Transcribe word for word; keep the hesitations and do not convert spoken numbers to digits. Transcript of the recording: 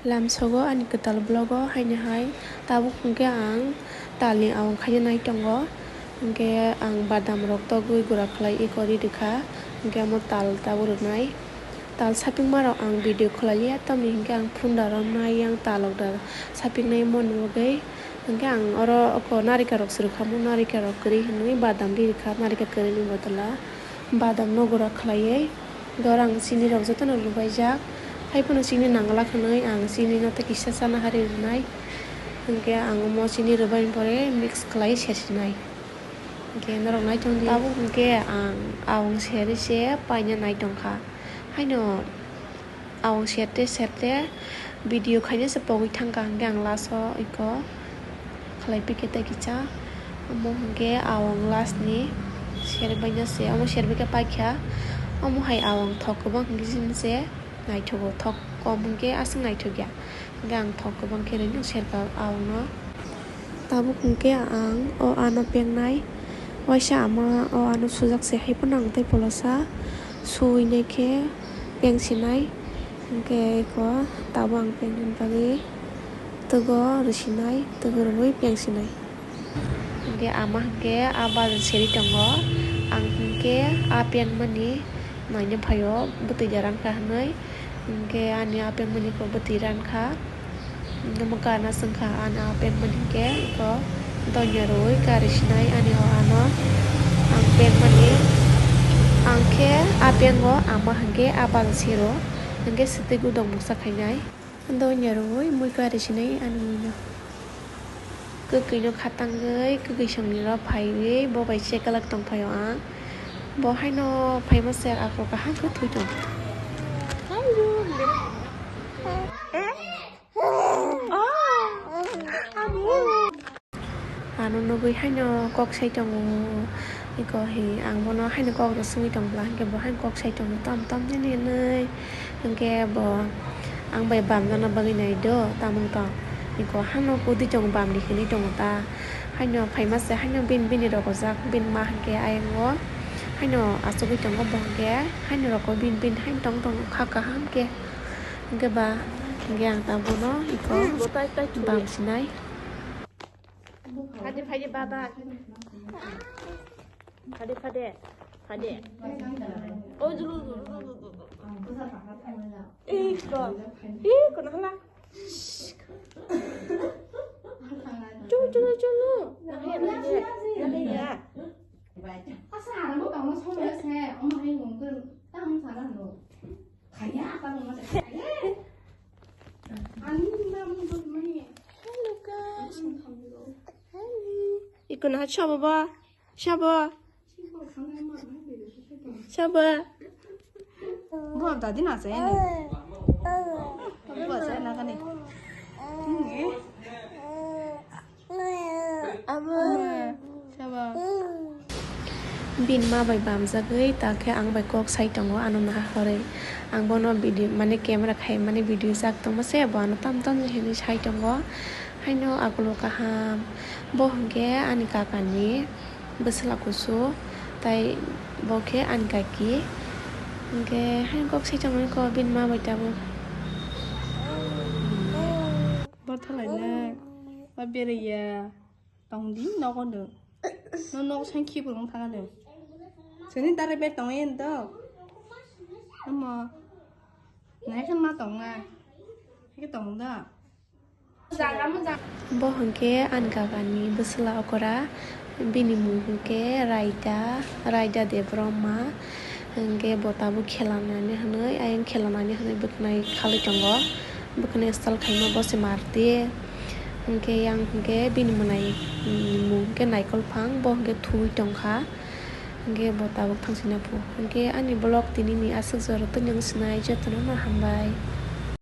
Lamsogo ani kwtal vlog o haini hai tabuk hwnkhe ang talni awang khaina nai tongo, hwnkhe ang badam rok togwi gura khlai eko ri rwkha, hwnkhe omo tal tabuk rwnai. Tal sapikma rok ang video khlai liya, tamni hwnkhe ang phunda romnai yang talok da sapiknai moni bagwi, hwnkhe ang oro oko narika rok se rwkha, omo narika rok kwrwi hwnwi badam ri rwkha narika kwrwini bodol o. Badam no gura khlaiwi, dor ang chini rok jotono lubaijak. Haiphano chini nangla hwnwi ang chini no tei kisa chana hari rwnai. Hwnkhe ang omo chini rwbaini pore mix khlai sersinai. Hwnkhe norok naitongdi. Tabuk hwnkhe ang awang serwi se paina nai tongkha. Haino awang serte serte video khaina se pogwi thangkha, hwnkhe ang last o eko khlai pikhe tei kisa. Omo hwnkhe awang last ni serbaina se, omo serbaikhe paikha. Omo hai awang thok kwbang hwnkhe chini se naithogo, thok kom hwnkhe aswk naithokya. Hwnkhe ang thok kwbang khe rwino serka awangno. Tabuk hwnkhe ang o ano pengnai, waisa ama o ano sujak se, haiphano ang tei polosa suwi naikhe pengsinai. Hwnkhe eko tabuk ang pengna bagwi twgo rwsinai, twgo rwui pengsinai. Hwnkhe ama hwnkhe a bazar seri tongo, ang hwnkhe a pengmani naina phaio bwtwi da rankha hwnwi. Hwnkhe ani a pengmani kok bwtwi rankha. Omo kana swngkha ani a pengmani hwnkhe eko donya rwui kari sinai ani o ano. Ang pengmani, ang khe a pengo ama hwnkhe a bazar sero hwnkhe swtwi gudok moksa khainai. Donya rwui mui kari sinai ani mui no. Kwkwi no khatangwi kwkwi songni ro phaiwi bo bai chekalak tongphaio ang. Bo haino phaima se ako kaham khe thwi tong. Ano nugwi haino kok sai tongo. Eko hi ang bono haino kok rw swngwi tong bwla hinkhe bo haino kok sai tongo tam tam nini hinwi. Hinkhe bo ang bai bamjana bagwi nai do tamung tong. Eko hano kudui tongo bamni hinwi tongo ta. Haino phaima se haino bini bini rogojak bini ma hinkhe ayang o. Haino achugwi tongo bo hinkhe haino roko bini bini haino tong tong kha kaham khe. Hinkhe ba hinkhe ang ta bono eko bam sinai. Phade, phade, baba. Phade, phade. Phade. Oh, julu, julu, julu, julu. Ih, ko. Ih, ko, nahala. Chulu, chulu, chulu. Nahaya, nahaya. Nahaya. Asa, ano, kamu semua saya, om, hai, mungkin, kamu salah, no. Kaya apa, no, mas? Ani, mami, mami. Hello, guys. Hello. Iko na, siapa, ba? Siapa? Sabo. Bo dadi na se ni. Bo se na kani. Ni. Abo. Sabo. Bini ma bai bamjagwi ta khe ang bai kok sai tongo ano naha horwi. Ang bono video mane camera khai mani video jak tongma se bo ano tam tam hinwi sai tongo. Haino akulo kaham. Bo hwnkhe ani kakani bwswla kusu, tai bo khe ani kaki. Hwnkhe haino kok sai tongmani kok bini ma bai tabuk. Bo thalai na, ba beraiya, tong di nogo do. No nogo sang khibo wng thang do. Sini dare ber tong yen do. Omo, nai khe ma tong na. Khe tong do. Bo hwnkhe ani kakani bwswla okora, bini mung hwnkhe Raida, Raida Debbarma, hwnkhe bo tabuk khela nani hwnwi, ayang khela nani hwnwi bwkhnai khalwi tongo, bwkhnai style khaima bo se marti, hwnkhe yang hwnkhe bini mwnai, mm, mung hwnkhe Naikolphang, bo hwnkhe thuwi tongkha. Hwnkhe bo tabuk thangsinai phu. Hwnkhe ani vlog tinini aswk jora twnwi wng sinai, jotono no hambai.